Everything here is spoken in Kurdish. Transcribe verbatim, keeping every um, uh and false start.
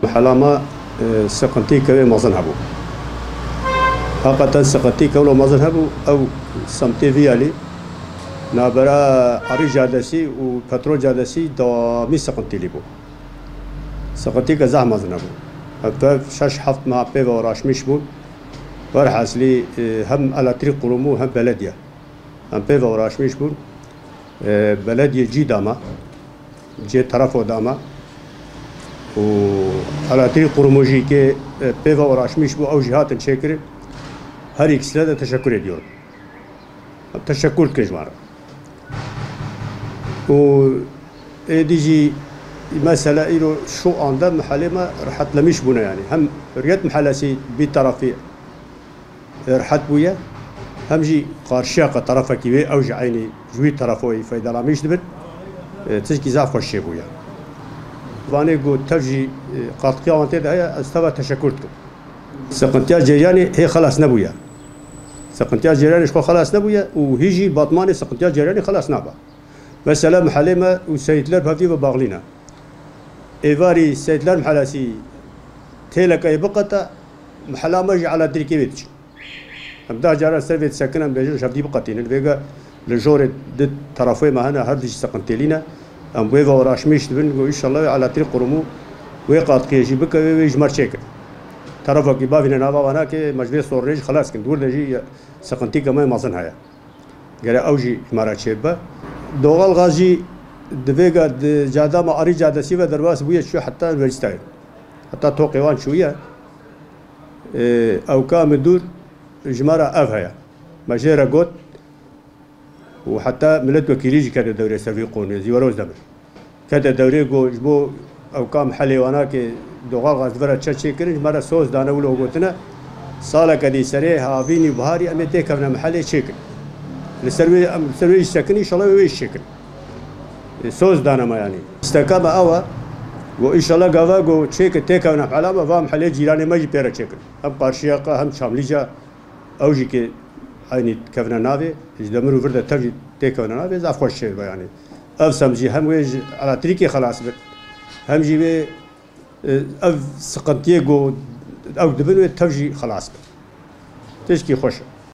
Mehela me, e, siqintîke wê mezin hebû. Heqeten siqintîke wilo mezin hebû, ew semtê Viyalî, nabera Arî Cadesî û Petrol Cadesî dewamî siqintî lî bû. Siqintîke zehf mezin hebû. Heta şeş heft meha pê ve uğraşmîş bûn. Werhasilî, e, hem elektrîk qurumû hem belediye. Em pê ve uğraşmîş bûn. E, belediye cî dama, cê terefo dama. Û elektrîk qurumû jî ke, e, pê ve uğraşmîş bû, ew jî hatin çêkirin. Her ikisine de teşekkür ediyorum. Teşekkür dikin ji wan re. Û êdî jî mesela îro şu anda mehelê me rehetlemiş bûne yani. Hem Hürriyet Mahallesi bir tarafı rehet bûye, hem jî qarşiya qe terefekî wê ew jî eynî ji wî terefoyî feydalanmîş dibin. E, tişkî zaf xweş çêbûye. Vanê ku tev jî, e, qatqiya wan tê de heye, ez teva teşekkür dikim. Siqintiya ceryanê hê xelas nebûye. Siqintiya ceryanê ji xwe xelas nebûye û hî jî Batmanê siqintiya ceryanê xelas nabe. Mesela mehelê me û Seyîtler bi hevdî ve baxlî ne. Êvarî Seyîtler mehelesî têlekeyê biqete, mehela me jî elektrîkê wê diçin. Em deh caran ser vê disekin, em bêjin ji hevdî biqetînin. Vêga li jorê di terefoyê me hene, her du jî siqintêlî ne. Em wê ve uğraşmîş dibin, ku înşallah wê elektrîk qurumû wê qatqiyê jî bike, wê, wê ji me re çêkin. Terefekî bavîne nava wan ke me ji vê sorunê jî xelas kin. Di wir de jî siqintîke me mezin heye. Gere ew jî ji me re çêbibe. Doğal gaz jî di vêga di cadama Arî Cadesî ve derbas bûye, çûye heta unîversîteyê. Heta toqê wan çûye. Ê, ewka midûr ji me re ev heye. Me jê re got û heta miletwekîlî jî kete dewrê ser vî qonûyê, Zîwer Ozdemir. Kete dewrê ku ji bo ewka mehelê wana ke doğal gaz di vir re çê çêkirin, ji me re soz dane wilo gotine, saleke dî serê havînî û biharî em ê têkevine mehelê çêkin. Li ser wê, em li ser wê jî sekin, înşallah wê jî çêkin. E, soz dane me yanî. Steka me ew e, ku înşallah gava ku çêkin têkevine mehela me, va mehelê cîranê me jî pê re çêkin. Hem qarşiya qe hem Çamlîca, ew jî ke eynî kevine navê, ji demir û vir de tev jî têkevine navê, zaf xweş çêbe yanî. Ev sem jî hem wê ji elektrîkê xelas bin, hem jî wê, e, ev siqintiyê ku ew dibin wê tev jî xelas bin. Tişkî xweş e.